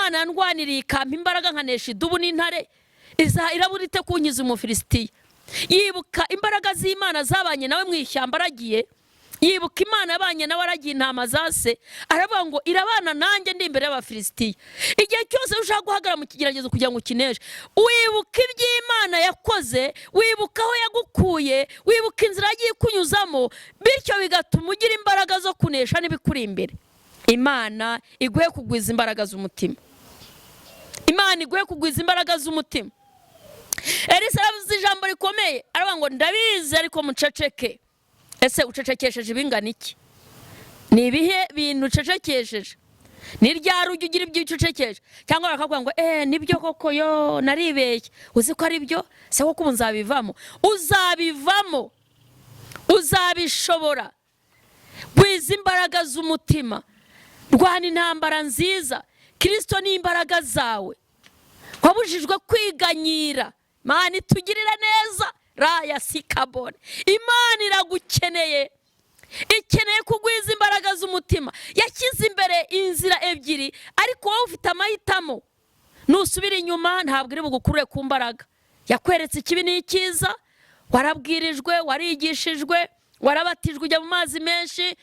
Imana yandwaniriye ikampa imbaraga nkanesha idubu n'intare, irabura ite kunkiza Umufilisitiya? Yibuka imbaraga z'Imana zabanye nawe mu ishyamba aragiye, yibuka Imana yabanye nawe aragiye intama za se, aravuga ngo irabana nanjye ndi imbere y'Abafilisitiya. Igihe cyose ushaka guhagarara mu kigeragezo kugira ngo ukineshe, wibuka iby'Imana yakoze, wibuka aho yagukuye, wibuka inzira yagiye ikunyuzamo, bityo bigatuma ugira imbaraga zo kunesha n'ibikuri imbere. Imana iguhe kugwiza imbaraga z'umutima. Imana iguhe kugwiza imbaraga z'umutima. Elisa aravuze ijambo rikomeye, aravuga ngo ndabizi ariko muceceke. Ese ucecekesheje ibingana iki? Ni ibihe bintu ucecekesheje? Ni ryari ujya ugira ibyo ucecekesha? Cyangwa bakavuga ngo nibyo koko, yo naribeshye, uzi ko ari byo se koko, ubu nzabivamo. Uzabivamo, uzabishobora. Gwiza imbaraga z'umutima, rwana intambara nziza. Kirisito ni imbaraga zawe. Wabujijwe kwiganyira. Imana itugirira neza. Raya sikabone. Imana iragukeneye, ikeneye kugwiza imbaraga z'umutima. Yashyize imbere inzira ebyiri, ariko wowe ufite amahitamo. Nusubira inyuma ntabwo iri bugukurure ku mbaraga. Yakweretse ikibi n'icyiza, warabwirijwe, warigishijwe, warabatijwe, ujya mu mazi menshi.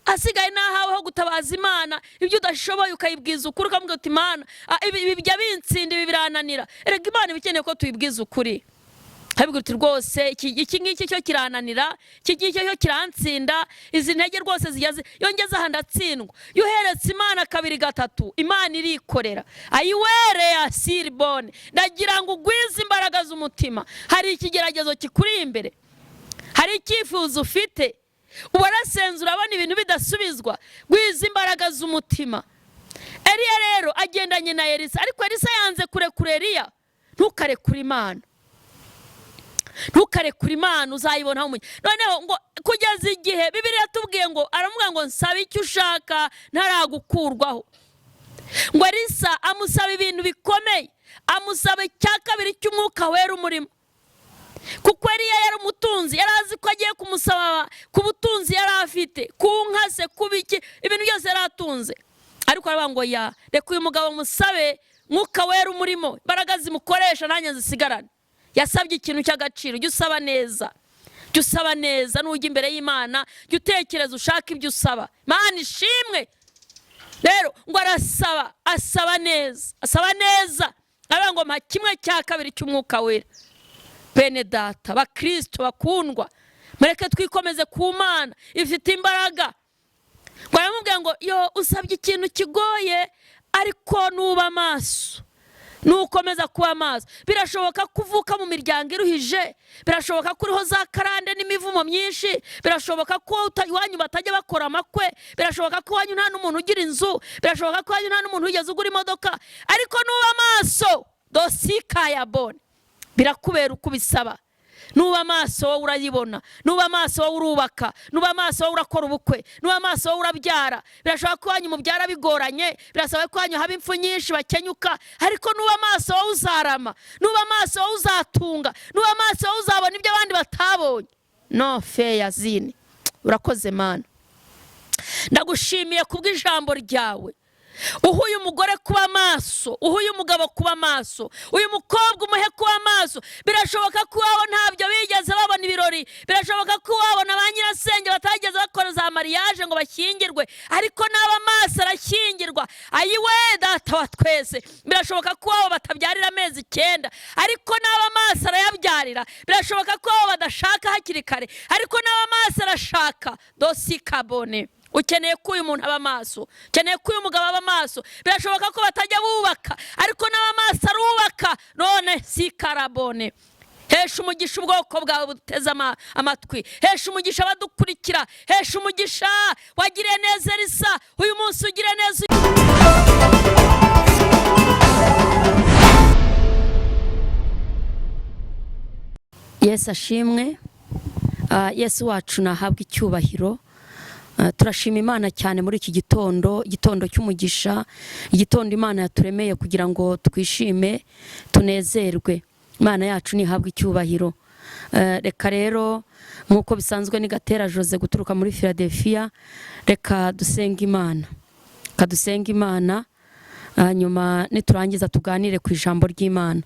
Asigaye n'ahawe ho gutabaza Imana. Ibyo udashoboye ukayibwiza ukuri, ukamubwira uti: "Imana, ibi bijya bintsinda, ibi birananira." Erega Imana iba ikeneye ko tuyibwiza ukuri. Habwira uti: "Rwose iki ngiki cyo kirananira, iki ngiki cyo kirantsinda, izi ntege rwose zijya iyo ngeze aha ndatsindwa." Iyo uheretse Imana kabiri gatatu, Imana irikorera. Ayiwere ya siribone. Ndagira ngo ugwize imbaraga z'umutima. Hari ikigeragezo kikuri imbere, hari icyifuzo ufite, warasenze urabona ibintu bidasubizwa, gwiza imbaraga z'umutima. Eliya rero agendanye na Elisa, ariko Elisa yanze kurekura Eliya. Ntukarekure Imana, ntukarekure Imana, uzayibonaho umugisha. Noneho ngo kugeza igihe Bibiliya yatubwiye ngo aramubwira ngo nsaba icyo ushaka ntaragukurwaho. Ngo Elisa amusaba ibintu bikomeye, amusaba icya kabiri cy'Umwuka Wera umurimo, kuko Eliya yari umutunzi, yari azi ko agiye kumusaba ku butunzi yari afite, ku nka se, ku biki, ibintu byose yari atunze. Ariko aravuga ngo ya reka uyu mugabo musabe Mwuka Wera umurimo, imbaraga zimukoresha nanjye nzisigarane. Yasabye ikintu cy'agaciro. Jya usaba neza, jya usaba neza. Nujya imbere y'Imana jya utekereza, ushaka ibyo usaba. Imana ishimwe. Rero ngo arasaba, asaba neza, asaba neza, aravuga ngo mpa kimwe cya kabiri cy'Umwuka Wera. Bene data, bakirisito bakundwa, mureke twikomeze ku Mana ifite imbaraga. Ngo aramubwira ngo yo usabye ikintu kigoye, ariko nuba amaso, nukomeza kuba amaso. Birashoboka ko uvuka mu miryango iruhije, birashoboka ko uriho za karande n'imivumo myinshi, birashoboka ko iwanyu batajya bakora amakwe, birashoboka ko iwanyu nta n'umuntu ugira inzu, birashoboka ko iwanyu nta n'umuntu wigeze ugura imodoka, ariko nuba amaso dosika ya bone birakubera uko ubisaba. Nuba amaso wowe urayibona, nuba amaso wowe urubaka, nuba amaso wowe urakora ubukwe, nuba amaso wowe urabyara. Birashoboka ko iwanyu mubyara bigoranye, birasaba ko iwanyu haba impfu nyinshi bakenyuka, ariko nuba amaso wowe uzarama, nuba amaso wowe uzatunga, nuba amaso wowe uzabona ibyo abandi batabonye. No feya zini. Urakoze Mana, ndagushimiye kubw'ijambo ryawe. Uha uyu mugore kuba maso, uha uyu mugabo kuba maso, uyu mukobwa umuhe kuba maso. Birashoboka ko iwabo ntabyo bigeze babona ibirori, birashoboka ko iwabo na ba nyirasenge batageze bakora za mariage ngo bashyingirwe, ariko n'aba maso arashyingirwa. Ayiwe Data wa twese, birashoboka ko iwabo batabyarira amezi 9, ariko n'aba maso arayabyarira. Birashoboka ko iwabo badashaka hakiri kare, ariko n'aba maso arashaka. Dosi kabone. Ukeneye ko uyu muntu aba maso, ukeneye ko uyu mugabo aba maso. Birashoboka ko batajya bubaka, ariko n'aba maso arubaka. None si karabone. Hesha umugisha ubwoko bwawe buteze amatwi, hesha umugisha abadukurikira, hesha umugisha. Wagiriye neza Elisa, uyu munsi ugire neza. Yesu ashimwe. Yesu wacu nahabwa icyubahiro. Turashima Imana cyane muri iki gitondo, igitondo cy'umugisha, igitondo Imana yaturemeye kugira ngo twishime, tunezerwe. Imana yacu nihabwa icyubahiro. Reka rero nk'uko bisanzwe ni Gatera Jose guturuka muri Philadelphia. Reka dusenga Imana, reka dusenga Imana. Hanyuma niturangiza tuganire ku ijambo ry'Imana.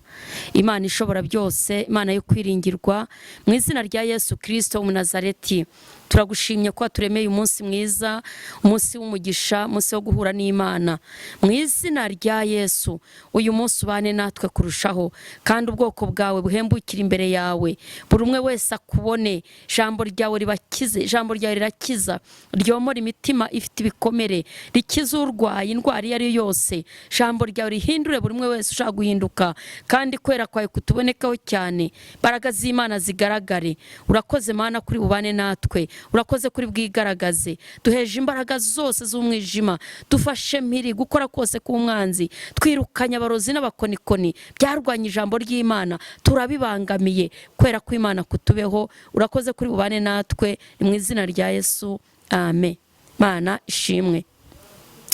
Imana ishobora byose, Imana yo kwiringirwa, mu izina rya Yesu Kirisito w'Umunazareti, turagushimye ko waturemeye umunsi mwiza, umunsi w'umugisha, umunsi wo guhura n'Imana. Mu izina rya Yesu, uyu munsi ubane natwe kurushaho, kandi ubwoko bwawe buhembukire imbere yawe, buri umwe wese akubone. Ijambo ryawe ribakize, ijambo ryawe rirakiza, ryomora imitima ifite ibikomere, rikize urwaye indwara iyo ari yo yose. Ijambo ryawe rihindure buri umwe wese ushaka guhinduka, kandi kwera kwawe kutubonekaho cyane, imbaraga z'Imana zigaragare. Urakoze Mana kuri bubane natwe, urakoze kuri bwigaragaze. Duheje imbaraga zose z'umwijima, dufashe mpiri gukora kose k'umwanzi, twirukanye abarozi n'abakonikoni byarwanya ijambo ry'Imana, turabibangamiye. Kwera kw'Imana kutubeho. Urakoze kuri bubane natwe, ni mu izina rya Yesu, amen. Mana ishimwe.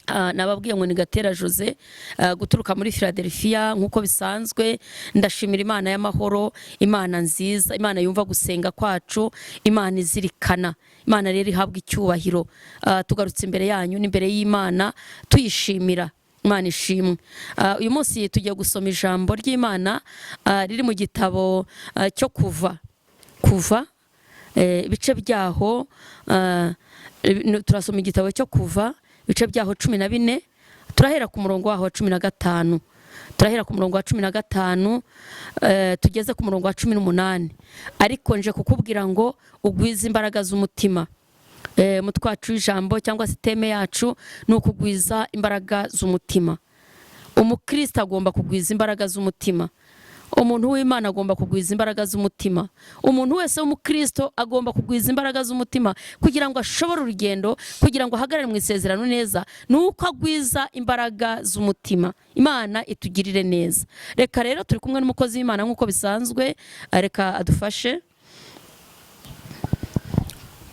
Nababwiye ngo ni Gatera Jose, guturuka muri Philadelphia nk'uko bisanzwe. Ndashimira Imana y'amahoro, Imana nziza, Imana yumva gusenga kwacu, Imana izirikana. Imana rero ihabwa icyubahiro. Tugarutse imbere yanyu n'imbere y'Imana tuyishimira. Imana ishimwe. Uyu munsi tugiye gusoma ijambo ry'Imana, riri mu gitabo cyo Kuva, ibice byaho, turasoma igitabo cyo Kuva, ibice byaho 14. Turahera ku murongo waho wa 15. Turahera ku murongo wa 15, tugeze ku murongo wa 18. Ariko nje kukubwira ngo ugwize imbaraga z'umutima. Umutwe wacu w'ijambo cyangwa se theme yacu ni ukugwiza imbaraga z'umutima. Umukristo agomba kugwiza imbaraga z'umutima. Umuntu w'Imana agomba kugwiza imbaraga z'umutima. Umuntu wese w'umukristo agomba kugwiza imbaraga z'umutima kugira ngo ashobore urugendo, kugira ngo ahagarare mu isezerano neza, ni uko agwiza imbaraga z'umutima. Imana itugirire neza. Reka rero turi kumwe n'umukozi w'Imana nk'uko bisanzwe, reka adufashe.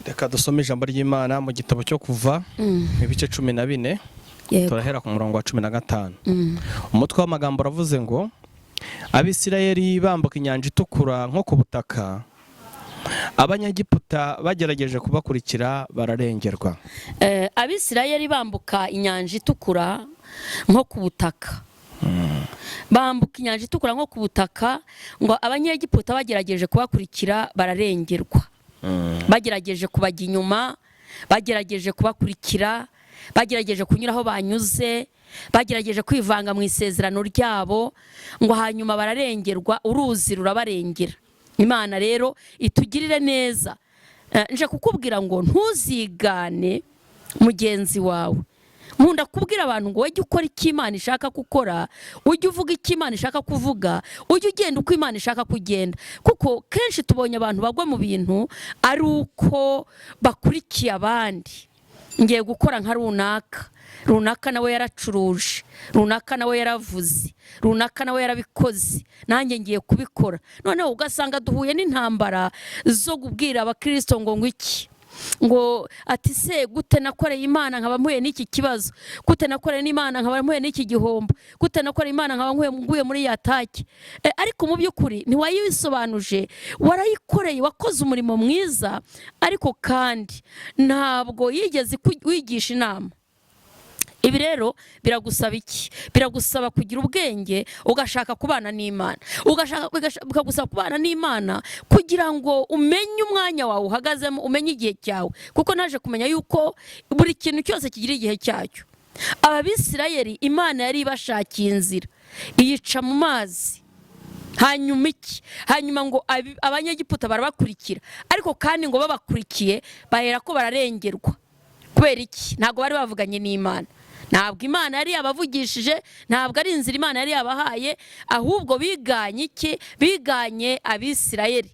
Reka dusome ijambo ry'Imana mu gitabo cyo Kuva, ibice 14. Turahera ku murongo wa 15. Umutwe w'amagambo uravuze ngo: "Abisirayeli bambuka Inyanja Itukura nko ku butaka, Abanyagiputa bagerageje kubakurikira bararengerwa." Abisirayeli bambuka Inyanja Itukura nko ku butaka, bambuka Inyanja Itukura nko ku butaka, ngo Abanyegiputa bagerageje kubakurikira bararengerwa. Bagerageje kubajya inyuma, bagerageje kubakurikira, bagerageje kunyura aho banyuze, bagerageje kwivanga mu isezerano ryabo, ngo hanyuma bararengerwa, uruzi rurabarengera. Imana rero itugirire neza. Nje kukubwira ngo ntuzigane mugenzi wawe. Nkunda kubwira abantu ngo ujye ukora icyo Imana ishaka gukora, ujye uvuga icyo Imana ishaka kuvuga, ujye ugenda uko Imana ishaka kugenda, kuko kenshi tubonye abantu bagwa mu bintu ari uko bakurikiye abandi. Ngiye gukora nka runaka, runaka nawe yaracuruje, runaka nawe yaravuze, runaka nawe yarabikoze, nanjye ngiye kubikora. Noneho ugasanga duhuye n'intambara zo kubwira abakirisito ngo iki, ngo ati: "Se gute nakoreye Imana nkaba mpuye n'iki kibazo? Gute nakoreye n'Imana nkaba mpuye n'iki gihombo? Gute nakoreye Imana nkaba nguye muri ya attack?" Ariko mu by'ukuri ntiwayisobanuje. Warayikoreye, wakoze umurimo mwiza, ariko kandi ntabwo yigeze wigisha inama. Ibi rero biragusaba iki? Biragusaba kugira ubwenge, ugashaka kubana n'Imana, bikagusaba kubana n'Imana kugira ngo umenye umwanya wawe uhagazemo, umenye igihe cyawe, kuko naje kumenya yuko buri kintu cyose kigira igihe cyacyo. Aba Bisirayeli, Imana yari ibashakiye inzira, iyica mu mazi. Hanyuma iki? Hanyuma ngo Abanyegiputa barabakurikira, ariko kandi ngo babakurikiye bahera ko bararengerwa. Kubera iki? Ntabwo bari bavuganye n'Imana, ntabwo Imana yari yabavugishije, ntabwo ari inzira Imana yari yabahaye, ahubwo biganye iki? Biganye Abisirayeli.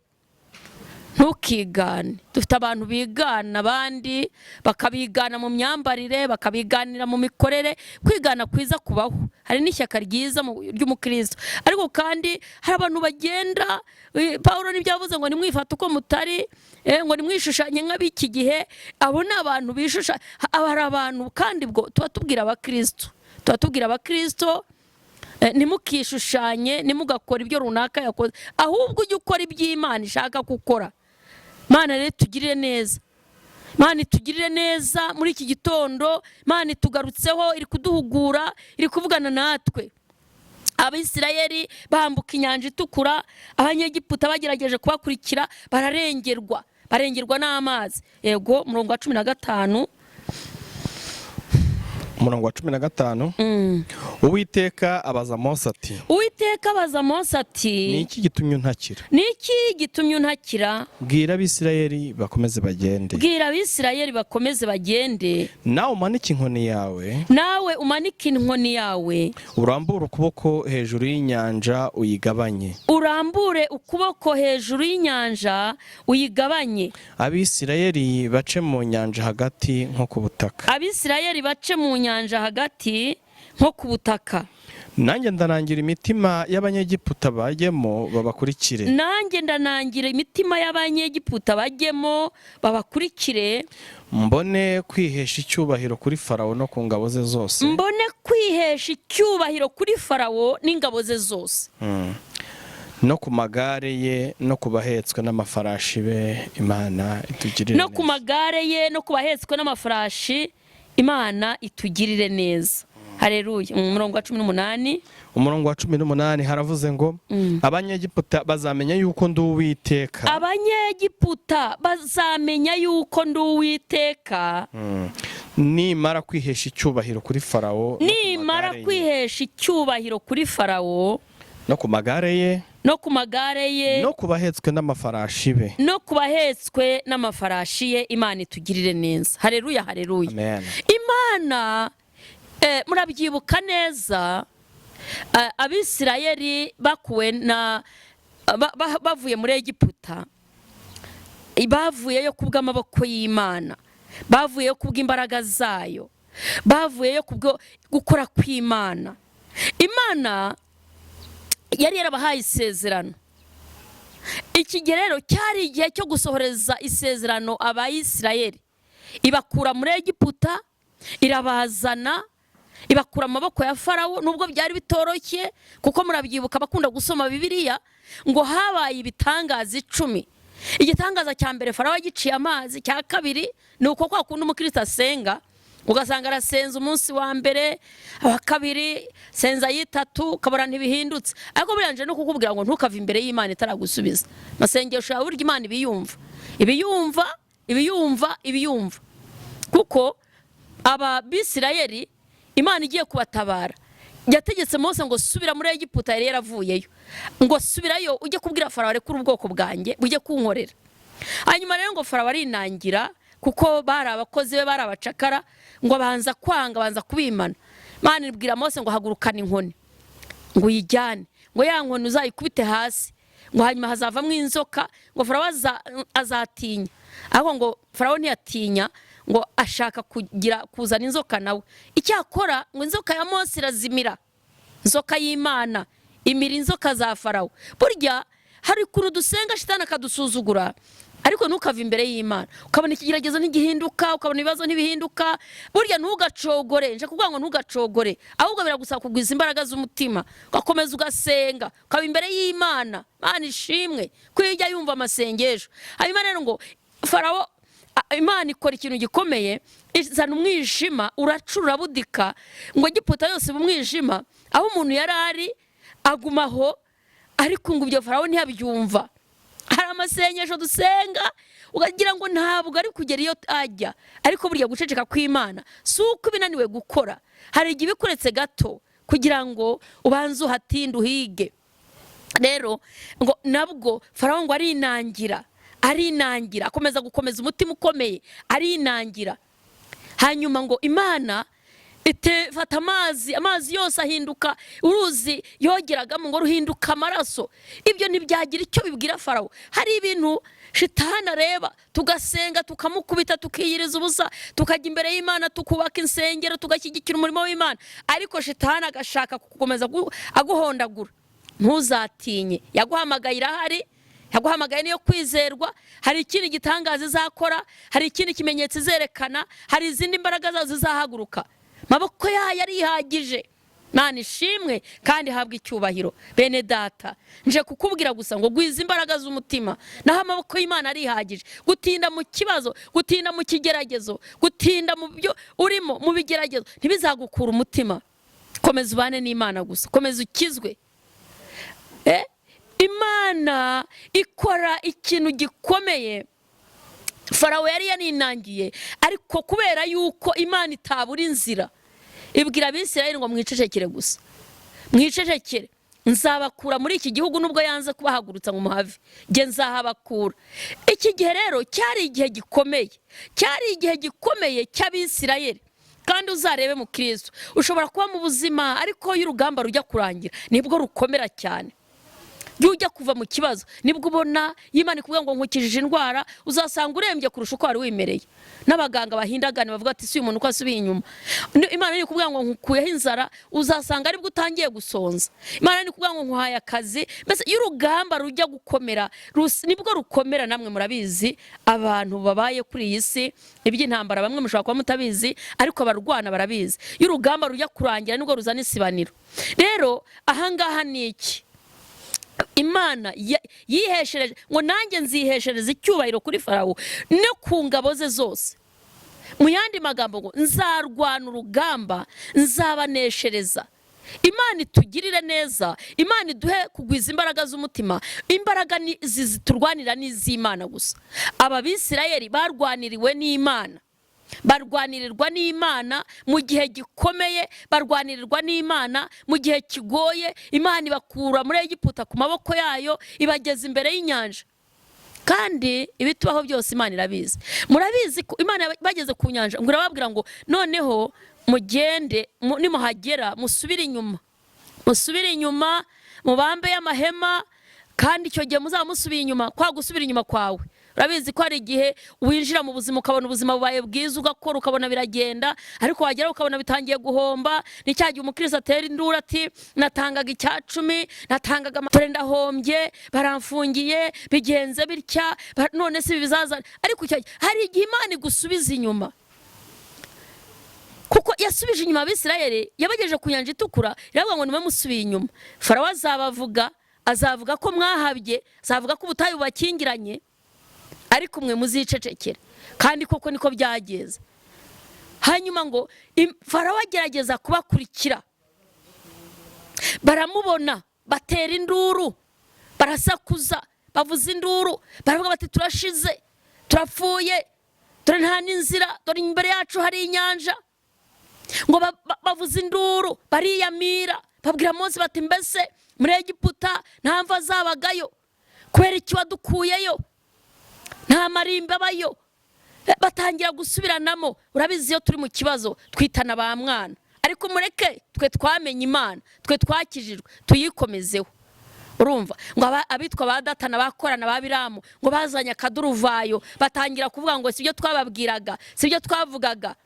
Ntukigane. Dufite abantu bigana abandi, bakabigana mu myambarire, bakabiganira mu mikorere. Kwigana kwiza kubaho, hari n'ishyaka ryiza ry'umukristo, ariko kandi hari abantu bagenda, Paul nibyo yavuze ngo nimwifate uko mutari, ngo nimwishushanye nk'ab'iki gihe. Abo ni abantu bishusha. Hari abantu kandi, ubwo tuba tubwira abakristo, tuba tubwira abakristo, ntimukishushanye, ntimugakore ibyo runaka yakoze, ahubwo ujye ukora iby'Imana ishaka gukora. Imana rero tugirire neza. Imana itugirire neza muri iki gitondo. Imana itugarutseho, iri kuduhugura, iri kuvugana natwe. Abisirayeli bambuka Inyanja Itukura, Abanyegiputa bagerageje kubakurikira bararengerwa, barengerwa n'amazi. Yego, umurongo wa 15. Umurongo wa 15: Uwiteka abaza Mose ati: Uwiteka abaza Mose ati: "Ni iki gitumye untakira?" "Ni iki gitumye untakira?" "Bwira Abisirayeli bakomeze bagende." "Bwira Abisirayeli bakomeze bagende." "Nawe umanike inkoni yawe." "Nawe umanike inkoni yawe." "Urambure ukuboko hejuru y'inyanja uyigabanye." "Urambure ukuboko hejuru y'inyanja uyigabanye." "Abisirayeli bace mu nyanja hagati nko ku butaka." "Abisirayeli bace mu nyanja hagati nko ku butaka." "Nanjye ndanangira imitima y'Abanyegiputa bajyemo babakurikire." "Nanjye ndanangira imitima y'Abanyegiputa bajyemo babakurikire." "Mbone kwihesha icyubahiro kuri Farawo no ku ngabo ze zose." "Mbone kwihesha icyubahiro kuri Farawo n'ingabo ze zose." "No ku magare ye no ku bahetswe n'amafarashi be." Imana itugirire "No ku neza. magare ye no ku bahetswe n'amafarashi." Imana itugirire neza, hareruya. Umurongo wa 18. Umurongo wa 18 haravuze ngo: "Abanyegiputa bazamenya yuko ndi Uwiteka." "Abanyegiputa bazamenya yuko ndi Uwiteka." "Nimara kwihesha icyubahiro kuri Farawo no ku "Nimara magare ye." kwihesha icyubahiro kuri Farawo." "No ku magare ye." "No ku magare ye." "No ku bahetswe n'amafarashi be." "No ku bahetswe n'amafarashi ye." Imana itugirire neza, hareruya, hareruya. Amen. Imana, murabyibuka neza, Abisirayeli bakuwe na bavuye muri Egiputa, bavuyeyo kubw'amaboko y'Imana, bavuyeyo kubw'imbaraga zayo, bavuyeyo kubwo gukora kw'Imana. Imana yari yarabahaye isezerano. Iki gihe rero cyari igihe cyo gusohoreza isezerano Abayisirayeli. Ibakura muri Egiputa, irabazana, ibakura mu maboko ya Farawo, nubwo byari bitoroshye, kuko murabyibuka, abakunda gusoma Bibiliya, ngo habaye ibitangaza 10. Igitangaza cya mbere, Farawo yagiciye amazi. Cya kabiri ni uko kwa kundi umukristo asenga, ugasanga arasenza umunsi wa mbere, wa kabiri, senza y'itatu, ukabona ntibihindutse. Ariko buriya nje no kukubwira ngo ntukave imbere y'Imana itaragusubiza. Amasengesho yawe, burya Imana ibiyumva, ibiyumva, ibiyumva, ibiyumva. Kuko aba Bisirayeli, Imana igiye kubatabara, yategetse Mose ngo: "Subira muri Egiputa." Yari yaravuyeyo. Ngo: "Subirayo ujye kubwira Farawo arekure ubwoko bwanjye bujye kunkorera." Hanyuma rero ngo Farawo arinangira, kuko bari abakozi be, bari abacakara. Ngo abanza kwanga, abanza kubimana. Imana ibwira Mose ngo: "Hagurukana inkoni, ngo uyijyane, ngo ya nkoni uzayikubite hasi, ngo hanyuma hazavamo inzoka, ngo Farawo azatinya." Ariko ngo Farawo ntiyatinya, ngo ashaka kugira kuzana inzoka nawe. Icyakora ngo inzoka ya Mose irazimira, inzoka y'Imana imira inzoka za Farawo. Burya hari ukuntu dusenga shitani akadusuzugura, ariko ntukave imbere y'Imana. Ukabona ikigeragezo ntigihinduka, ukabona ibibazo ntibihinduka, burya ntugacogore. Nje kuvuga ngo ntugacogore, ahubwo biragusaba kugwiza imbaraga z'umutima, ugakomeza ugasenga, ukaba imbere y'Imana. Imana ishimwe ko iyo ijya yumva amasengesho. Hanyuma rero ngo Farawo, Imana ikora ikintu gikomeye, izana umwijima, uracura, urabudika, ngo Egiputa yose mu mwijima. Aho umuntu yari ari aguma aho, ariko ngo ibyo Farawo ntiyabyumva. Hari amasengesho dusenga ukagira ngo ntabwo ari kugera iyo ajya, ariko burya guceceka kw'Imana si uko ibinaniwe gukora. Hari igihe ibikuretse gato kugira ngo ubanze uhatinde, uhige. Rero ngo nabwo Farawo ngo arinangira, arinangira, akomeza gukomeza umutima ukomeye, arinangira. Hanyuma ngo Imana ifata amazi, amazi yose ahinduka, uruzi yogeragamo ngo ruhinduka amaraso. Ibyo ntibyagira icyo bibwira Farawo. Hari ibintu shitani areba, tugasenga, tukamukubita, tukiyiriza ubusa, tukajya imbere y'Imana, tukubaka insengero, tugashyigikira umurimo w'Imana, ariko shitani agashaka gukomeza aguhondagura. Ntuzatinye, yaguhamagaye irahari, yaguhamagaye niyo kwizerwa. Hari ikindi gitangaza izakora, hari ikindi kimenyetso izerekana, hari izindi mbaraga zazo zizahaguruka. Amaboko yayo arihagije. Imana ishimwe kandi ihabwe icyubahiro. Bene data, nje kukubwira gusa ngo gwiza imbaraga z'umutima, naho amaboko y'Imana arihagije. Gutinda mu kibazo, gutinda mu kigeragezo, gutinda mu byo urimo mu bigeragezo ntibizagukura umutima. Komeza ubane n'Imana gusa, komeza ukizwe. Imana ikora ikintu gikomeye. Farawo yari yaninangiye, ariko kubera yuko Imana itabura inzira, ibwira Abisirayeli ngo mwicecekere gusa, mwicecekere, nzabakura muri iki gihugu. Nubwo yanze kubahagurutsa ngo muhave, njye nzahabakura. Iki gihe rero cyari igihe gikomeye, cyari igihe gikomeye cy'Abisirayeli. Kandi uzarebe mu Kristo, ushobora kuba mu buzima, ariko iyo urugamba rujya kurangira nibwo rukomera cyane. Iyo ujya kuva mu kibazo nibwo ubona Imana ikubwira ngo nkukijije indwara, uzasanga urembye kurusha uko wari wimereye. N'abaganga bahindagana bavuga ati si uyu muntu uko asubiye inyuma. Imana ni ikubwira ngo nkukuyeho inzara, uzasanga aribwo utangiye gusonza. Imana ni ikubwira ngo nkuhaye akazi. Mbese iyo urugamba rujya gukomera nibwo rukomera. Namwe murabizi, abantu babaye kuri iyi si, iby'intambara bamwe mushobora kuba mutabizi, ariko abarwana barabizi. Iyo urugamba rujya kurangira nibwo ruzana isibaniro. Rero ahangaha ni iki? Imana yiheshereje ngo nanjye nziheshereza icyubahiro kuri Farawo no ku ngabo ze zose. Mu yandi magambo ngo nzarwana urugamba, nzabaneshereza. Imana itugirire neza, Imana iduhe kugwiza imbaraga z'umutima. Imbaraga ziturwanira ni iz'Imana gusa. Aba Bisirayeli barwaniriwe n'Imana, barwanirirwa n'Imana mu gihe gikomeye, barwanirirwa n'Imana mu gihe kigoye. Imana ibakura muri Egiputa ku maboko yayo, ibageza imbere y'inyanja. Kandi ibitubaho byose Imana irabizi. Murabizi ko Imana bageze ku nyanja ngo irababwira ngo noneho mugende, nimuhagera musubire inyuma, musubire inyuma mubambe y'amahema. Kandi icyo gihe muzaba musubiye inyuma, kwa gusubira inyuma kwawe, urabizi ko hari igihe winjira mu buzima ukabona ubuzima bubaye bwiza, ugakora ukabona biragenda, ariko wagera ukabona bitangiye guhomba. Ni cya gihe umukristo atera induru ati natangaga icya cumi, natangaga, dore ndahombye, baramfungiye, bigenze bitya, none si ibi bizaza. Ariko icyo gihe hari igihe Imana igusubiza inyuma, kuko yasubije inyuma Abisirayeli, yabagejeje ku Nyanja Itukura, iravuga ngo nimwe musubiye inyuma, Farawo azabavuga, azavuga ko mwahabye, azavuga ko ubutayu bubakingiranye, ariko mwe muzicecekera. Kandi koko niko byagenze. Hanyuma ngo Farawo agerageza kubakurikira, baramubona, batera induru, barasakuza, bavuza induru, baravuga bati turashize, turapfuye, dore nta n'inzira, dore imbere yacu hari inyanja. Ngo bavuza induru, bariyamira, babwira Mose bati mbese muri Egiputa nta mva zabagayo? Kubera iki wadukuyeyo? Nta marimba abayo? Batangira gusubiranamo. Urabizi, iyo turi mu kibazo twitana ba mwana, ariko mureke twe twamenye Imana, twe twakijijwe, tuyikomezeho. Urumva ngo abitwa ba Datana, bakorana ba Biramu, ngo bazanye akaduruvayo, batangira kuvuga ngo sibyo twababwiraga, sibyo twavugaga.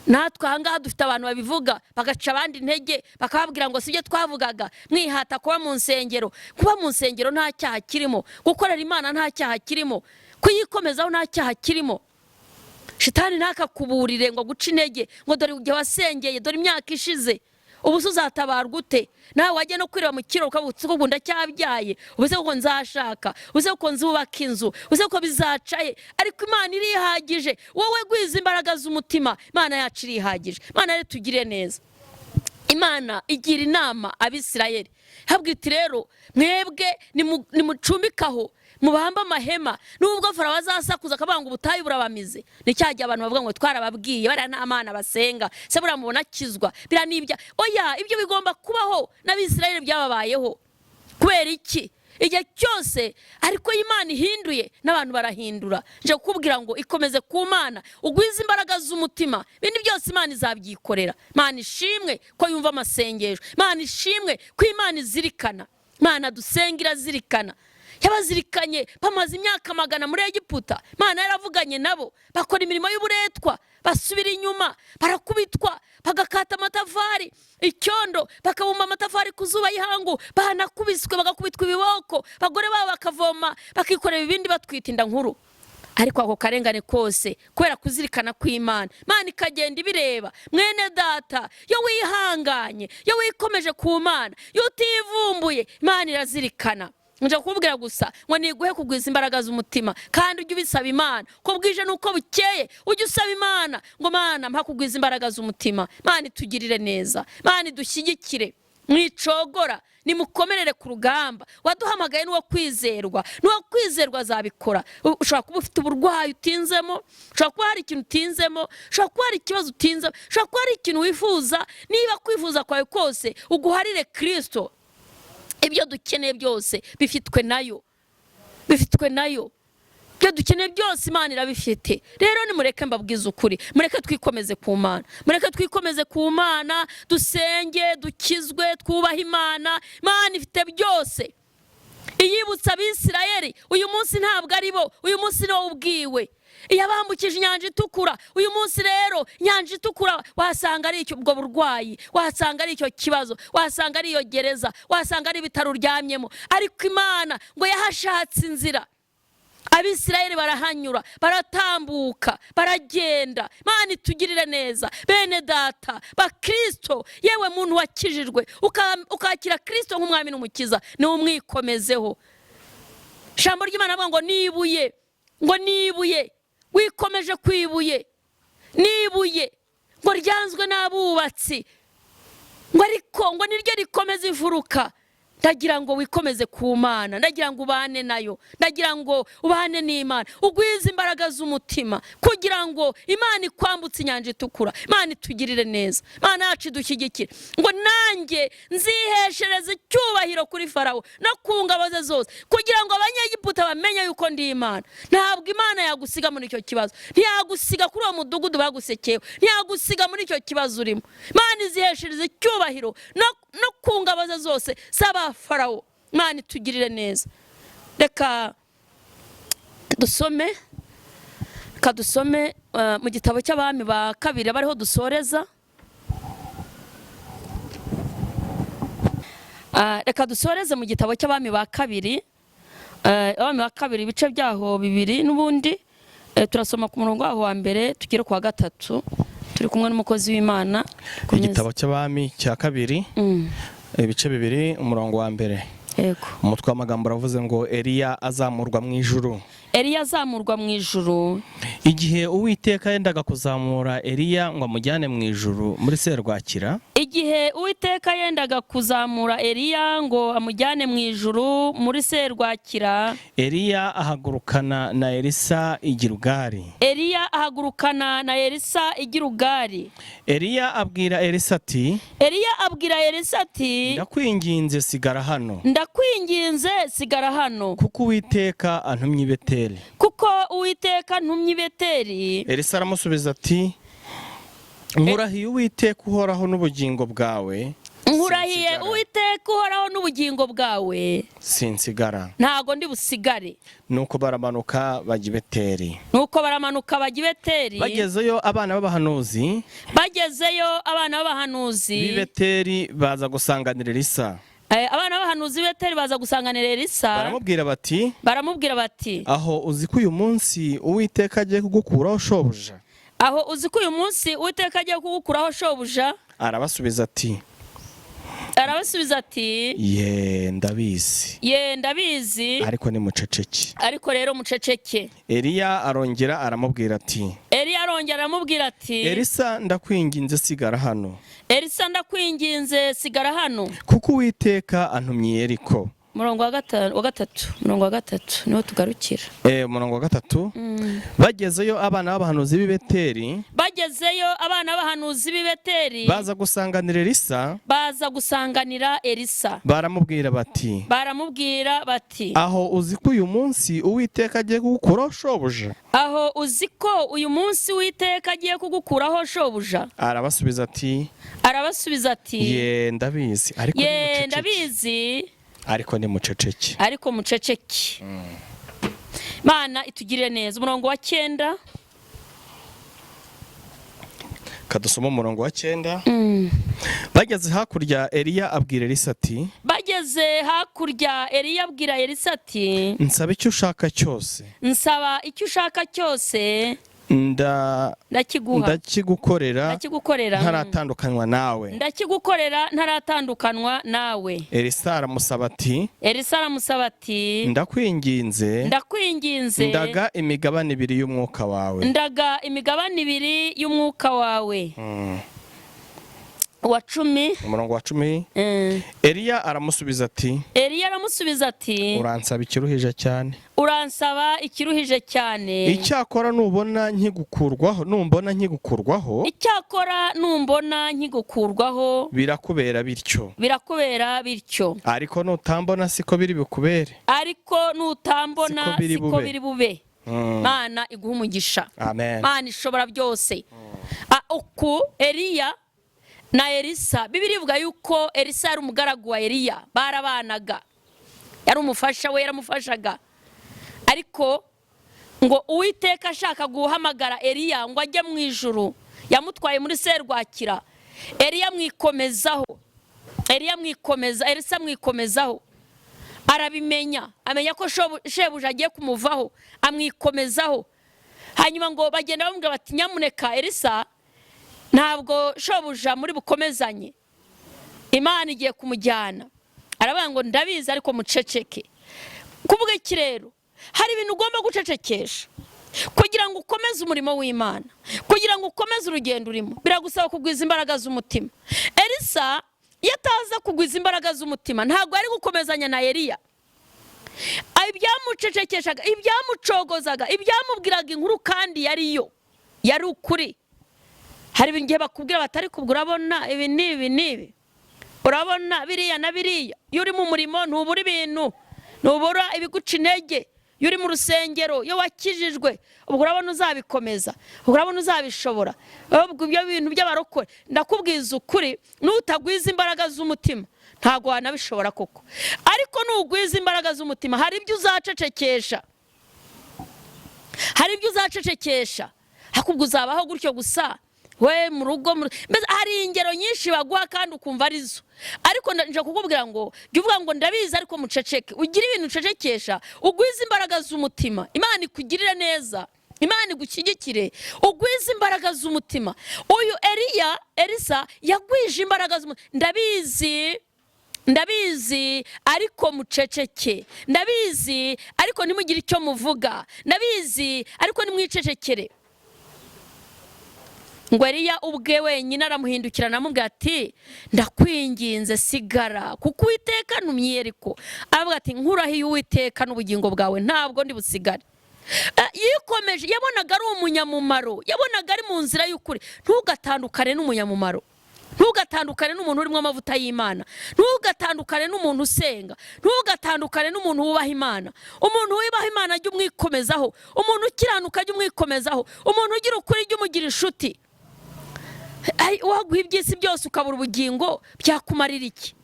Natwe ahangaha dufite abantu babivuga, bagaca abandi intege, bakababwira ngo sibyo twavugaga, mwihata kuba mu nsengero. Kuba mu nsengero nta cyaha kirimo, gukorera Imana nta cyaha kirimo, kuyikomezaho nta cyaha kirimo. Shitani ntakakuburire ngo guca intege, ngo dore igihe wasengeye, dore imyaka ishize, ubu se uzatabarwa ute? Nawe wajya no kwireba mu kirori ukavuga uti ubu ndacyabyaye, ubu se kuko nzashaka, ubu se kuko nzubaka inzu, ubu se kuko bizacaye? Ariko Imana irihagije. Wowe gwiza imbaraga z'umutima, Imana yacu irihagije. Imana rero tugire neza. Imana igira inama Abisirayeli, habwira iti rero mwebwe nimucumbikaho, mubambe amahema, nubwo Farawo azasakuza akavuga ngo ubutayu burabamize. Ni cya gihe abantu bavuga ngo twarababwiye, bariya nta Mana basenga, se buriya mubona akizwa, biriya n'ibya oya. Ibyo bigomba kubaho, n'Abisirayeli byababayeho. Kubera iki? Igihe cyose ariko Imana ihinduye n'abantu barahindura. Nje kukubwira ngo ikomeze ku Mana, ugwize imbaraga z'umutima, ibindi byose Imana izabyikorera. Imana ishimwe ko yumva amasengesho, Imana ishimwe ko Imana izirikana. Imana dusenga irazirikana, yabazirikanye bamaze imyaka magana muri Egiputa. Imana yaravuganye nabo, bakora imirimo y'uburetwa, basubira inyuma, barakubitwa, bagakata amatafari icyondo, bakabumba amatafari ku zuba y'ihangu, banakubiswe, bagakubitwa ibiboko, abagore babo bakavoma, bakikorera ibindi, batwita inda nkuru. Ariko ako karengane kose kubera kuzirikana kw'Imana, Imana ikagenda ibireba. Mwene data, iyo wihanganye, iyo wikomeje ku Mana, iyo utivumbuye, Imana irazirikana. Nje kukubwira gusa ngo niguhe kugwiza imbaraga z'umutima, kandi ujye ubisaba Imana ko bwije nuko bukeye, ujye usaba Imana ngo Mana mpa kugwiza imbaraga z'umutima. Imana itugirire neza, Imana idushyigikire, mwicogora, nimukomerere ku rugamba. Waduhamagaye n'uwo kwizerwa, n'uwo kwizerwa azabikora. Ushobora kuba ufite uburwayi utinzemo, ushobora kuba hari ikintu utinzemo, ushobora kuba hari ikibazo utinzemo, ushobora kuba hari ikintu wifuza. Niba kwifuza kwawe kose uguharire Kristo, ibyo dukeneye byose bifitwe nayo, bifitwe nayo. Ibyo dukeneye byose Imana irabifite. Rero nimureke mbabwize ukuri, mureke twikomeze ku Mana, mureke twikomeze ku Mana, dusenge, dukizwe, twubahe Imana. Imana ifite byose. Iyibutsa Abisirayeli uyu munsi ntabwo ari bo, uyu munsi ni wowe ubwiwe. Iyabambukije inyanja itukura, uyu munsi rero inyanja itukura wasanga ari ubwo burwayi, wasanga ari icyo kibazo, wasanga ari iyo gereza, wasanga ari ibitaro uryamyemo, ariko Imana ngo yahashatse inzira. Abisirayeli barahanyura, baratambuka, baragenda. Imana itugirire neza bene data bakristo. Yewe muntu wakijijwe ukakira Kristo nk'umwami n'umukiza, niwe umwikomezeho. Ijambo ry'Imana avuga ngo nibuye, ngo nibuye, wikomeje kwibuye, nibuye ngo ryanzwe n'abubatsi, ngo ariko ngo niryo rikomeza imfuruka. Ndagira ngo wikomeze ku Mana, ndagira ngo ubane nayo, ndagira ngo ubane n'Imana, ugwize imbaraga z'umutima kugira ngo Imana ikwambutse inyanja itukura. Imana itugirire neza, Imana yacu idushyigikire. Ngo nanjye nziheshereze icyubahiro kuri Farawo no ku ngabo ze zose, kugira ngo Abanyegiputa bamenye yuko ndi Imana. Ntabwo Imana yagusiga muri icyo kibazo, ntiyagusiga kuri uwo mudugudu bagusekeyeho, ntiyagusiga muri icyo kibazo urimo. Imana iziheshereze icyubahiro no ku ngabo ze zose z'aba Farawo. Imana itugirire neza. Reka dusome, reka dusome mu gitabo cy'Abami ba kabiri, bariho dusoreza. Reka dusoreze mu gitabo cy'Abami ba kabiri, Abami ba kabiri ibice byaho 2 n'ubundi turasoma ku murongo waho wa mbere tugere ku wa 3. Turi kumwe n'umukozi w'Imana. Igitabo cy'Abami cya kabiri, ibice 2, umurongo wa mbere. Yego. Umutwe w'amagambo uravuze ngo Eliya azamurwa mu ijuru. Eliya azamurwa mu ijuru. Igihe Uwiteka yendaga kuzamura Eliya ngo amujyane mu ijuru muri serwakira, igihe Uwiteka yendaga kuzamura Eliya ngo amujyane mu ijuru muri serwakira, Eliya ahagurukana na Elisa i Gilugari. Eliya ahagurukana na Elisa i Gilugari. Eliya abwira Elisa ati, Eliya abwira Elisa ati, ndakwinginze sigara hano, ndakwinginze sigara hano, kuko Uwiteka antumye i Beteli. Kuko Uwiteka ntumye i Beteli. Elisa aramusubiza ati, nkurahiye Uwiteka uhoraho n'ubugingo bwawe, nkurahiye Uwiteka uhoraho n'ubugingo bwawe, sinsigara, ntago ndi busigare. Nuko baramanuka bajya i Beteli. Nuko baramanuka bajya i Beteli. Bagezeyo abana b'abahanuzi, bagezeyo abana b'abahanuzi b'i Beteli baza gusanganira Elisa. Abana b'abahanuzi b'i Beteli baza gusanganira Elisa. Baramubwira bati, baramubwira bati, aho uzi ko uyu munsi Uwiteka agiye kugukuraho shobuja? Aho uzi ko uyu munsi Uwiteka agiye kugukuraho shobuja? Arabasubiza ati, arabasubiza ati, ye ndabizi, ye ndabizi, ariko ni muceceke. Ariko rero muceceke. Eliya arongera aramubwira ati, Eliya arongera aramubwira ati, Elisa ndakwinginze sigara hano, Elisa ndakwinginze sigara hano, kuko Uwiteka antumye i Yeriko. Murongo wa gatatu, murongo wa gatatu niho tugarukira. Umurongo wa 3. Bagezeyo abana b'abahanuzi b'i Beteli, bagezeyo abana b'abahanuzi b'i Beteli baza gusanganira Elisa, baza gusanganira Elisa. Baramubwira bati, baramubwira bati, aho uzi ko uyu munsi Uwiteka agiye kugukuraho shobuja? Aho uzi ko uyu munsi Uwiteka agiye kugukuraho shobuja? Arabasubiza ati, arabasubiza ati, ye ndabizi, ariko ye ndabizi, ariko ni muceceke. Ariko muceceke. Imana itugirire neza. Umurongo wa 9. Kadusoma umurongo wa 9. Bageze hakurya Eliya abwira Elisa ati, bageze Bageze hakurya, Eliya abwira Elisa ati: "Nsaba icyo ushaka cyose." "Nsaba icyo ushaka cyose." "Ndakiguha." "Ndakigukorera." "Ndakigukorera." "Ntaratandukanywa nawe." "Ndakigukorera ntaratandukanywa nawe." Elisa aramusaba ati: Elisa aramusaba ati: "Ndakwinginze, "Ndakwinginze, ndaga imigabane ibiri y'umwuka wawe." "Ndaga imigabane ibiri y'umwuka wawe." Uwa 10. Umurongo wa 10. Eliya aramusubiza ati: Eliya aramusubiza ati: "Uransaba ikiruhije cyane." "Uransaba ikiruhije cyane." "Icyakora nubona nkigukurwaho, numbona nkigukurwaho, "Icyakora numbona nkigukurwaho, birakubera bityo, birakubera bityo, ariko nutambona siko biri bukubere." "Ariko nutambona, siko biri siko bube." biri bube." Mana iguha umugisha. Amen. Mana ishobora byose. Uku Eliya na Elisa, Bibiliya ivuga yuko Elisa yari umugaragu wa Eliya, barabanaga, yari umufasha we, yaramufashaga. Ariko ngo Uwiteka ashaka guhamagara Eliya ngo ajye mu ijuru, yamutwaye muri serwakira, Eliya amwikomezaho, Eliya amwikomeza, Elisa amwikomezaho, arabimenya, amenya ko shebuja agiye kumuvaho, amwikomezaho. Hanyuma ngo bagenda bamubwira bati: "Nyamuneka Elisa, ntabwo shobuja muri bukomezanye, Imana igiye kumujyana." Aravuga ngo: "Ndabizi, ariko muceceke." Kuvuga iki rero? Hari ibintu ugomba gucecekesha kugira ngo ukomeze umurimo w'Imana, kugira ngo ukomeze urugendo urimo. Biragusaba kugwiza imbaraga z'umutima. Elisa iyo ataza kugwiza imbaraga z'umutima, ntabwo yari gukomezanya na Eliya. Ibyamucecekeshaga, ibyamucogozaga, ibyamubwiraga inkuru kandi yari yo, yari ukuri. Hari igihe bakubwira batari kubwo: "Urabona ibi n'ibi n'ibi, urabona biriya na biriya." Iyo uri mu murimo ntubura ibintu, ntubura ibiguca intege. Iyo uri mu rusengero, iyo wakijijwe, ubwo urabona uzabikomeza, ubwo urabona uzabishobora, ubwo ibyo bintu by'abarokore. Ndakubwiza ukuri, nutagwiza imbaraga z'umutima ntabwo wanabishobora koko. Ariko nugwiza imbaraga z'umutima, hari ibyo uzacecekesha, hari ibyo uzacecekesha. Hakubwo uzabaho gutyo gusa we mu rugo. Mbese hari ingero nyinshi baguha kandi ukumva arizo. Ariko nje kukubwira ngo jya uvuga ngo: "Ndabizi, ariko muceceke." Ugire ibintu ucecekesha, ugwize imbaraga z'umutima. Imana ikugirire neza, Imana igushyigikire, ugwize imbaraga z'umutima. Uyu Eliya, Elisa yagwije imbaraga z'umutima. "Ndabizi, ndabizi, ariko muceceke. Ndabizi, ariko ntimugire icyo muvuga. Ndabizi, ariko nimwicecekere." Ngo Eliya ubwe wenyine aramuhindukira, aramubwira ati: "Ndakwinginze, sigara, kuko Uwiteka ntumye." Ariko aravuga ati: "Nkurahiye Uwiteka n'ubugingo bwawe, ntabwo ndi busigare." Yikomeje, yabonaga ari umunyamumaro, yabonaga ari mu nzira y'ukuri. Ntugatandukane n'umunyamumaro, ntugatandukane n'umuntu urimo amavuta y'Imana, ntugatandukane n'umuntu usenga, ntugatandukane n'umuntu wubaha Imana. Umuntu wubaha Imana ajya umwikomezaho, umuntu ukiranuka ajya umwikomezaho, umuntu ugira ukuri jya umugira inshuti. Waguha iby'isi byose ukabura ubugingo, byakumarira iki?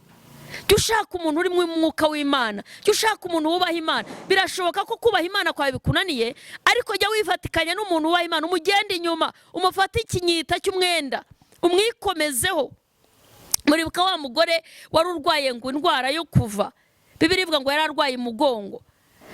Jya ushaka umuntu urimo umwuka w'Imana, jya ushaka umuntu wubaha Imana. Birashoboka ko kubaha Imana kwawe bikunaniye, ariko jya wifatikanya n'umuntu wubaha Imana, umugende inyuma, umufate ikinyita cy'umwenda, umwikomezeho. Muribuka wa mugore wari urwaye ngo indwara yo kuva? Bibiliya ivuga ngo yari arwaye umugongo.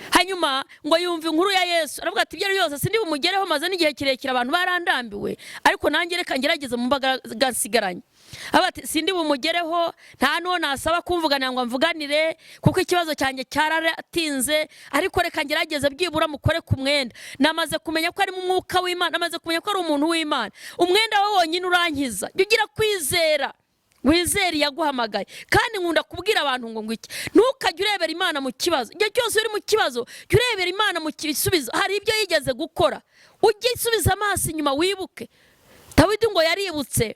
Hanyuma ngo yumva inkuru ya Yesu, aravuga ati: "Ibyo ari byose sindi bumugereho, maze n'igihe kirekire abantu barandambiwe, ariko nanjye reka ngerageze mu mbaraga nsigaranye." Aravuga ati: "Sindi bumugereho, nta n'uwo nasaba kumvuganira ngo mvuganire, kuko ikibazo cyanjye cyaratinze, ariko reka ngerageze byibura mukore ku mwenda. Namaze kumenya ko ari mu mwuka w'Imana, namaze kumenya ko ari umuntu w'Imana. Umwenda we wonyine urankiza." Jya ugira kwizera, wizere iyaguhamagaye. Kandi nkunda kubwira abantu ngo iki: ntukajye urebera Imana mu kibazo. Igihe cyose uri mu kibazo, jya urebera Imana mu gisubizo. Hari ibyo yigeze gukora, ujye usubiza amaso inyuma wibuke. Dawidi ngo yaributse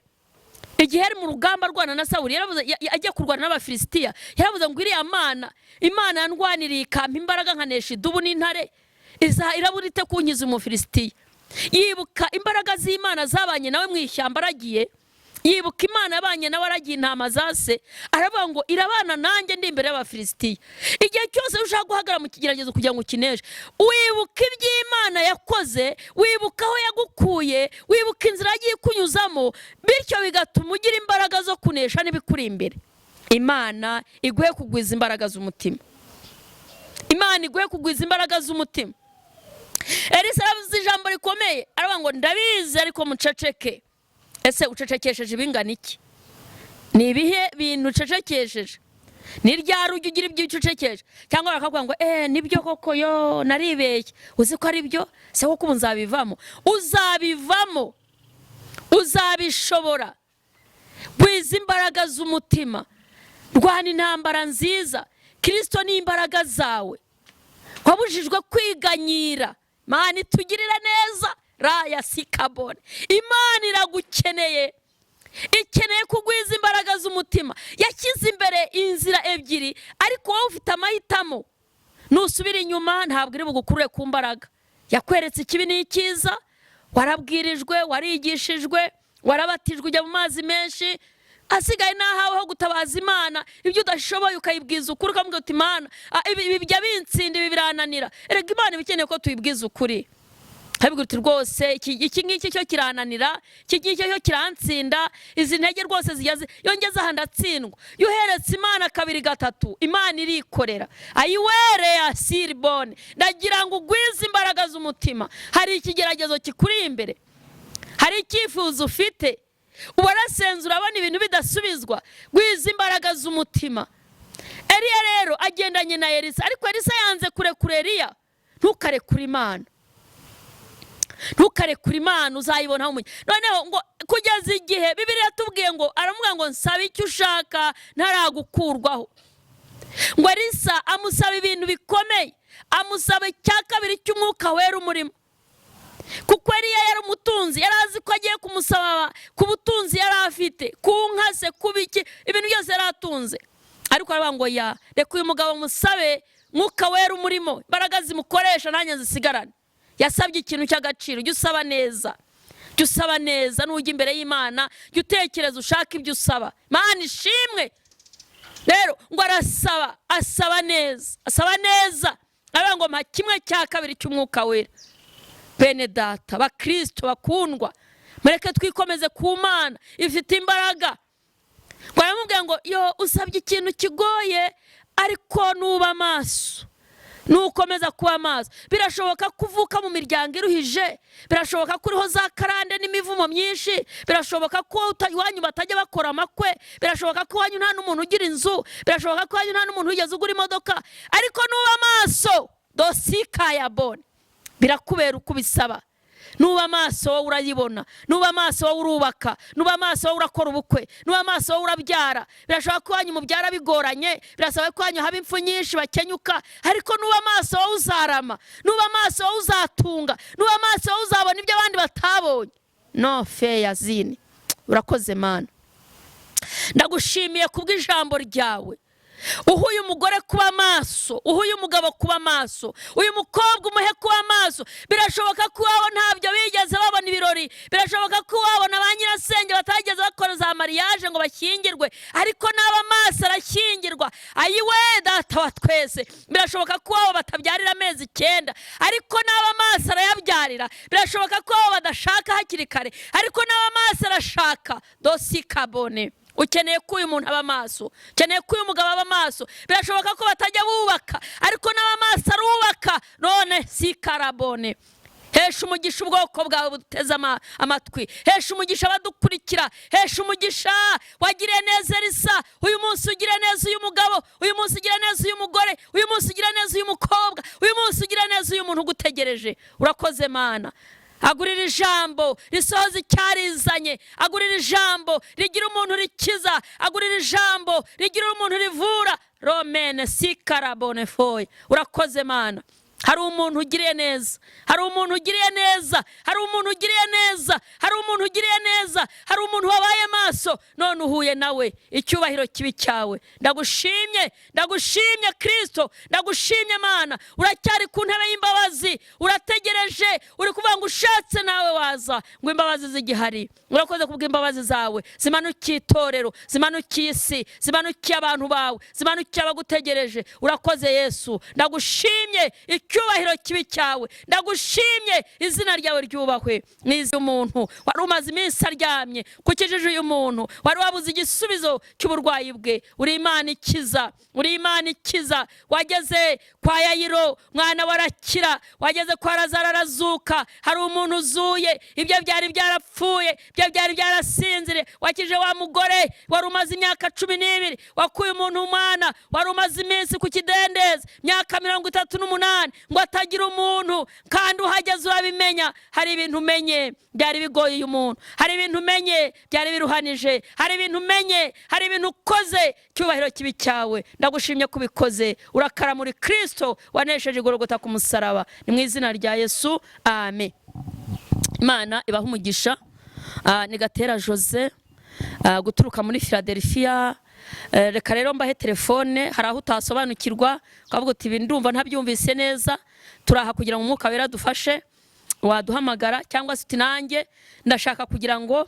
igihe yari mu rugamba arwana na Sawuli, yaravuze, ajya kurwana n'Abafilisitiya, yaravuze ngo: "Iriya Mana, Imana yandwaniriye ikampa imbaraga nkanesha idubu n'intare, iza irabura ite kunkiza Umufilisitiya?" Yibuka imbaraga z'Imana zabanye nawe mu ishyamba aragiye, yibuka Imana yabanye nawe aragiye intama za se, aravuga ngo: "Irabana nanjye ndi imbere y'Abafilisitiya." Igihe cyose ushaka guhagarara mu kigeragezo kugira ngo ukineshe, wibuka iby'Imana yakoze, wibuka aho yagukuye, wibuka inzira yagiye ikunyuzamo, bityo bigatuma ugira imbaraga zo kunesha n'ibikuri imbere. Imana iguhe kugwiza imbaraga z'umutima. Imana iguhe kugwiza imbaraga z'umutima. Elisa aravuze ijambo rikomeye, aravuga ngo ndabizi ariko muceceke. Ese ucecekesheje ibingana iki? Ni ibihe bintu ucecekesheje? Ni ryari ujya ugira ibyo ucecekesha? Cyangwa bakavuga ngo nibyo koko, yo naribeshye, uzi ko ari byo se koko, ubu nzabivamo. Uzabivamo, uzabishobora. Gwiza imbaraga z'umutima, rwana intambara nziza. Kirisito ni imbaraga zawe. Wabujijwe kwiganyira. Imana itugirire neza. Raya sikabone. Imana iragukeneye, ikeneye kugwiza imbaraga z'umutima. Yashyize imbere inzira ebyiri, ariko wowe ufite amahitamo. Nusubira inyuma ntabwo iri bugukurure ku mbaraga. Yakweretse ikibi n'icyiza, warabwirijwe, warigishijwe, warabatijwe, ujya mu mazi menshi. Asigaye n'ahawe ho gutabaza Imana. Ibyo udashoboye ukayibwiza ukuri, ukamubwira uti Imana, ibi bijya bintsinda, ibi birananira. Erega Imana iba ikeneye ko tuyibwiza ukuri. Ukabibwira uti rwose iki ngiki cyo kirananira, iki ngiki cyo kirantsinda, izi ntege rwose zijya yongeze aha ndatsindwa. Iyo uheretse Imana kabiri gatatu, Imana irikorera. Ayiwere ya siribone. Ndagira ngo ugwize imbaraga z'umutima. Hari ikigeragezo kikuri imbere, hari icyifuzo ufite, warasenze urabona ibintu bidasubizwa. Gwiza imbaraga z'umutima. Eliya rero agendanye na Elisa, ariko Elisa yanze kurekura Eliya. Ntukarekure Imana, ntukarekure Imana, uzayibonaho umugisha. Noneho ngo kugeza igihe Bibiliya yatubwiye ngo aramubwira ngo nsaba icyo ushaka ntaragukurwaho. Ngo Elisa amusaba ibintu bikomeye, amusaba icya kabiri cy'umwuka wera umurimo. Kuko Eliya yari umutunzi, yari azi ko agiye kumusaba ku butunzi yari afite, ku nka se, ku biki, ibintu byose yari atunze. Ariko aravuga ngo ya reka uyu mugabo musabe mwuka wera umurimo, imbaraga zimukoresha nanjye zisigarane. Yasabye ikintu cy'agaciro. Jya usaba neza, jya usaba neza. Nujya imbere y'Imana jya utekereza, ushaka ibyo usaba. Imana ishimwe. Rero ngo arasaba, asaba neza, asaba neza. Aravuga ngo mpa kimwe cya kabiri cy'umwuka wera. Bene data bakristo bakundwa, mureke twikomeze ku Mana ifite imbaraga. Ngo aramubwira ngo yo usabye ikintu kigoye, ariko nuba amaso, nukomeza kuba amaso. Birashoboka ko uvuka mu miryango iruhije, birashoboka ko uriho za karande n'imivumo myinshi, birashoboka ko iwanyu batajya bakora amakwe, birashoboka ko iwanyu nta n'umuntu ugira inzu, birashoboka ko iwanyu nta n'umuntu wigeze ugura imodoka, ariko nuba amaso dosika ya bone birakubera uko ubisaba. Nuba amaso wowe urayibona, nuba amaso wowe urubaka, nuba amaso wowe urakora ubukwe, nuba amaso wowe urabyara. Birashoboka ko iwanyu mubyara bigoranye, birasaba ko iwanyu haba impfu nyinshi bakenyuka, ariko nuba amaso wowe uzarama, nuba amaso wowe uzatunga, nuba amaso wowe uzabona ibyo abandi batabonye. No feya zini. Urakoze Mana, ndagushimiye kubw'ijambo ryawe. Uha uyu mugore kuba maso, uha uyu mugabo kuba maso, uyu mukobwa umuhe kuba maso. Birashoboka ko iwabo ntabyo bigeze babona ibirori, birashoboka ko iwabo na ba nyirasenge batageze bakora za mariage ngo bashyingirwe, ariko n'aba maso arashyingirwa. Ayiwe data wa twese. Birashoboka ko iwabo batabyarira amezi 9, ariko n'aba maso arayabyarira. Birashoboka ko iwabo badashaka hakiri kare, ariko n'aba maso arashaka. Dosi kabone. Ukeneye ko uyu muntu aba maso, ukeneye ko uyu mugabo aba maso. Birashoboka ko batajya bubaka, ariko n'aba maso arubaka. None si karabone. Hesha umugisha ubwoko bwawe buteze amatwi, hesha umugisha abadukurikira, hesha umugisha wagiriye neza Elisa. Uyu munsi ugire neza uyu mugabo, uyu munsi ugire neza uyu mugore, uyu munsi ugire neza uyu mukobwa, uyu munsi ugire neza uyu muntu ugutegereje. Urakoze Mana. Agurira ijambo risohoza icyarizanye, agurira ijambo rigira umuntu rikiza, agurira ijambo rigira umuntu rivura. Romene sikarabone foye. Urakoze Mana. Hari umuntu ugiriye neza, hari umuntu ugiriye neza, hari umuntu ugiriye neza, hari umuntu ugiriye neza, hari umuntu wabaye maso none uhuye nawe. Icyubahiro kibi cyawe. Ndagushimye, ndagushimye Kristo, ndagushimye Mana. Uracyari ku ntebe y'imbabazi, urategereje, uri kuvuga ngo ushatse nawe waza, ngo imbabazi zigihari. Urakoze kubw'imbabazi zawe zimanukiye itorero, zimanukiye isi, zimanukiye abantu bawe, zimanukiye abagutegereje. Urakoze Yesu, ndagushimye. Icyubahiro kibi cyawe, ndagushimye, izina ryawe ryubahwe. Nizi umuntu wari umaze iminsi aryamye, kukijije uyu muntu wari wabuze igisubizo cy'uburwayi bwe. Uri Imana ikiza, uri Imana ikiza. Wageze kwa Yayiro, mwana warakira. Wageze kwa Lazaro, arazuka. Hari umuntu uzuye ibyo byari byarapfuye, ibyo byari byarasinzire. Wakije wa mugore wari umaze imyaka 12. Wakuye umuntu umwana wari umaze iminsi ku kidendezi, imyaka 38, ngo atagira umuntu. Kandi uhageze urabimenya. Hari ibintu umenye byari bigoye uyu muntu, hari ibintu umenye byari biruhanije, hari ibintu umenye, hari ibintu ukoze. Icyubahiro kibi cyawe, ndagushimye ko ubikoze. Urakara muri Kirisito wanesheje igorogota ku musaraba. Ni mu izina rya Yesu, amen. Imana ibaha umugisha. Ni Gatera Jose, guturuka muri Philadelphia. Reka rero mbahe telefone. Hari aho utasobanukirwa ukavuga uti: "Ibi ndumva ntabyumvise neza." Turaha kugira ngo Umwuka Wera dufashe. Waduhamagara, cyangwa se uti: "Nanjye ndashaka kugira ngo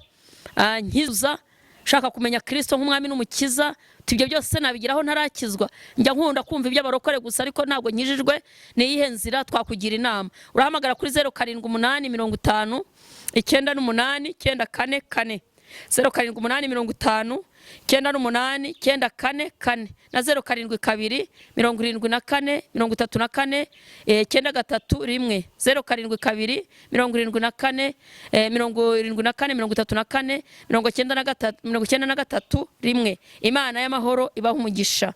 nkizuza, nshaka kumenya Kirisito nk'umwami n'umukiza." Uti: "Ibyo byose nabigeraho ntarakizwa? Njya nkunda kumva iby'abarokore gusa, ariko ntabwo nkijijwe. Ni iyihe nzira?" Twakugira inama. Urahamagara kuri 0785 989 44, 0785 989 44, na 072 74 34 931, 072 74 74 34 93, 931. Imana y'amahoro ibaha umugisha.